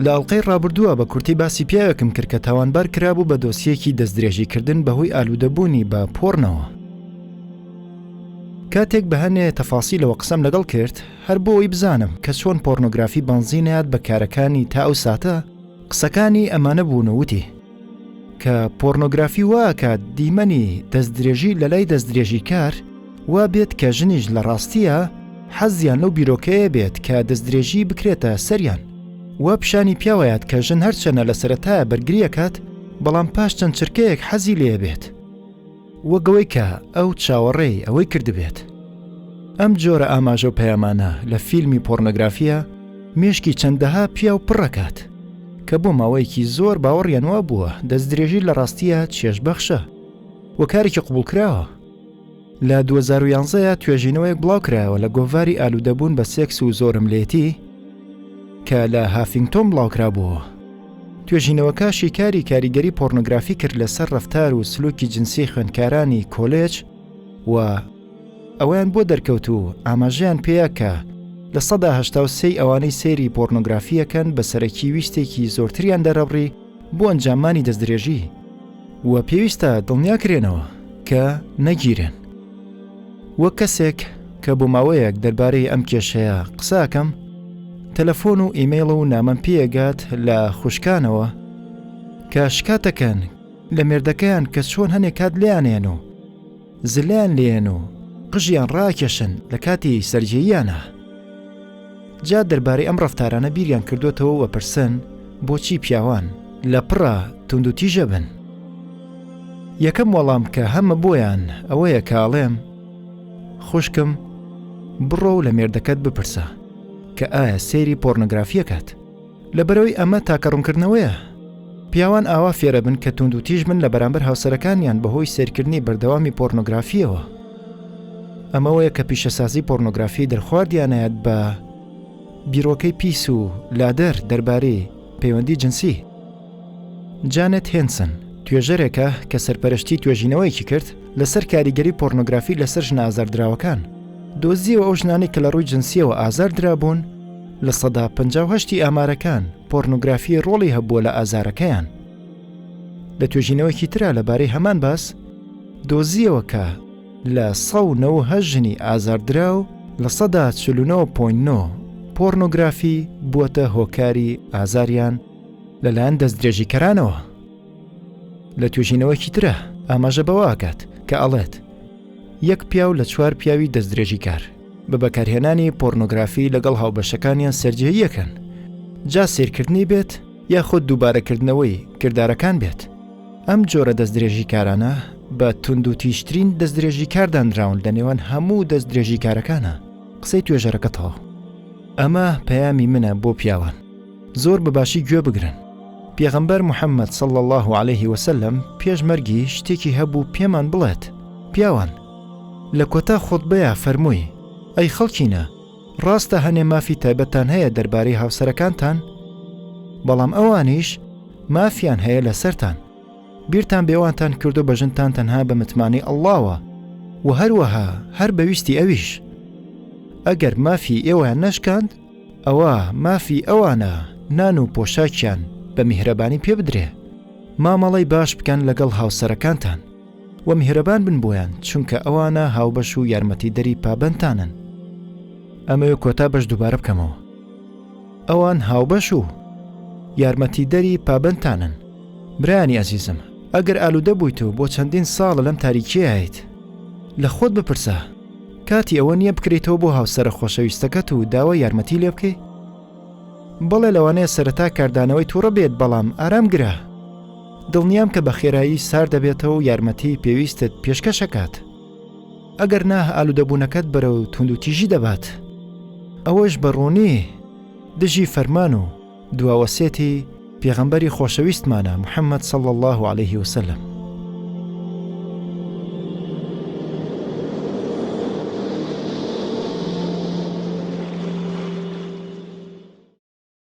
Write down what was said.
لە ئەڵقەی ڕابردووە بە کورتی باسی پیاوێکم کرد کە تاوانبار کرابوو بە دۆسیەکی دەستدرێژیکردن بەهۆی ئالوودەبوونی بە پۆڕنەوە. کاتێک بە هەنێ تەفاسیلەوە قسەم لەگەڵ کرد، هەر بۆ ئەوەی بزانم کە چۆن پۆرنۆگرافی بەنزینەیات بە کارەکانی تا ئەو ساتە، قسەکانی ئەمانە بوون و وتی کە پۆرنۆگرافی وا ئەکات دیمەنی دەستدرێژی لەلای دەستدرێژیکار وا بێت کە ژنیش لە ڕاستییا حەزیان لەو بیرۆکەیە بێت کە دەستدرێژی بکرێتە سەریان. وا پیشانی پیاو ئەیات کە ژن هەرچەنە لە سەرەتایا بەرگری ئەکات بەڵام پاش چەند چرکەیەک حەزی لێ ئەبێت. وەک ئەوەی کە ئەو چاوەڕێی ئەوەی کردبێت. ئەم جۆرە ئاماژە و پەیامانە لە فیلمی پۆرنۆگرافییە مێشکی چەندەها پیاو پڕ ئەکات کە بۆ ماوەیەکی زۆر باوەڕیان وابووە دەستدرێژی لە ڕاستییا چێژبەخشە و کارێکی قبوڵکراوە. لە 2011 یا توێژینەوەیەک بڵاوکرایەوە لە گۆڤاری ئالوودەبوون بە سێکس و زۆرەملێتی کە لە هافینگتۆن بڵاوکرابووەوە. توێژینەوەکە شیکاری کاریگەری پۆرنۆگرافی کرد لەسەر ڕەفتار و سلوکی جنسی خوێندکارانی کۆلێج و ئەوەیان بۆ دەرکەوت و ئاماژەیان پێیا کە 83% ی ئەوانەی سەیری پۆرنۆگرافی ئەکەن بە سەرەکی ویستێکی زۆرتریان دەرەبڕی بۆ ئەنجامانی دەستدرێژی و پێویستە دڵنیاکرێنەوە کە نەگیرێن. وەک کەسێک کە بۆ ماوەیەک دەربارەی ئەم کێشەیە قسە ئەکەم، تەلەفۆن و ئیمەیڵ و نامەم پێگات لە خوشکانەوە کە شکاتەکەن لە مێردەکەیان کە چۆن هەنێ کات لێیانێن و زلەیان لێن و قژیان ڕاکێشن لە کاتی سەرجێییانە. جا دەربارەی ئەم ڕەفتارانە بیریان کردوتەوە و ئەپرسن بۆچی پیاوان لە پڕا توندوتیژە بن؟ یەکەم وەڵام کە هەمە بۆیان ئەوەیە کە ئەڵێم خوشکم بڕۆ و لە مێردەکەت بپرسە کە ئایا سەیری پۆرنۆگرافی ئەکات؟ لەبەرئەوەی ئەمە تاکە ڕوونکردنەوەیە. پیاوان ئاوا فێرەبن کە توندوتیژ بن لە بەرامبەر هاوسەرەکانیان بەهۆی سەیرکردنی بەردەوامی پۆرنۆگرافییەوە. ئەمەوەیە کە پیشەسازی پۆرنۆگرافی دەرخواردیانەیەت بە بیرۆکەی پیس و لادەر دەربارەی پەیوەندی جنسی. جانێت هێنسن، توێژەرێکە کە سەرپەرشتی توێژینەوەیەکی کرد لەسەر کاریگەری پۆرنۆگرافی لەسەر ژنە ئازاردراوەکان. دۆزیەوە ئەو ژنانەی کە لە ڕووی جنسیەوە ئازار درابوون، 58% ی ئامارەکان پۆرنۆگرافی ڕۆڵی هەبووە لە ئازارەکەیان. لە توێژینەوەیەکی ترا لەبارەی هەمان باس، دۆزیەوە کە 198 ژنی ئازاردراو 49.9% پۆرنۆگرافی بووەتە هۆکاری ئازاریان لەلایەن دەستدرێژیکەرانەوە. لە توێژینەوەیەکی ترا ئاماژە بەوە ئەکات کە ئەڵێت، یەک پیاو لە چوار پیاوی دەستدرێژیکار بە بەکارهێنانی پۆرنۆگرافی لەگەڵ هاوبەشەکانیان سەرجێییەکەن، جا سەیرکردنی بێت یاخود دووبارەکردنەوەی کردارەکان بێت. ئەم جۆرە دەستدرێژیکارانە بە توندوتیژترین دەستدرێژیکار دانراون لە نێوان هەموو دەستدرێژیکارەکانا. قسەی توێژەرەکە تەواو. ئەمە پەیامی منە بۆ پیاوان. زۆر بە باشی گوێ بگرن. پێغەمبەر محمد صلی اللە علیه وسلم پێش مەرگی شتێکی هەبوو پێمان بڵێت، پیاوان! لە کۆتا خوتبەیا فەرمووی، ئەی خەڵکینە، ڕاستە هەنێ مافی تایبەتتان هەیە دەربارەی هاوسەرەکانتان، بەڵام ئەوانیش مافیان هەیە لەسەرتان، بیرتان بێوانتان کردو بە ژنتان تەنها بە متمانەی ئەڵڵاوە و هەروەها هەر بە ویستی ئەویش. ئەگەر مافی ئێوەیان نەشکاند، ئەوە مافی ئەوانە نان و پۆشاکیان بە میهرەبانی پێ بدرێ. مامەڵەی باش بکەن لەگەڵ هاوسەرەکانتان و میهرەبان بن بۆیان چونکە ئەوانە هاوبەش و یارمەتیدەری پابەندتانن. ئەمەوێ کۆتا بەش دووبارە بکەمەوە. ئەوان هاوبەش و یارمەتیدەری پابەندتانن. برایانی ئەزیزم ئەگەر ئالوودە بوویت و بۆ چەندین ساڵە لەم تاریکیەیایت لە خۆت بپرسە کاتی ئەوە نییە بکرێیتەوە بۆ هاوسەرە خۆشەویستەکەت و داوای یارمەتی لێ بکەی؟ بەڵێ لەوانەیە سەرەتا کاردانەوەی تووڕە بێت بەڵام ئارام گرە. دڵنیام کە بە خێرایی سارد دەبێتەوە و یارمەتی پێویستت پێشکەش ئەکات. ئەگەر نا ئالوودەبوونەکەت بەرەو توندوتیژی دەبات. ئەوەش بە ڕوونی دژی فەرمان و دوا وەسێتی پێغەمبەری خۆشەویستمانە محمد صلی اللە علیه وسلم.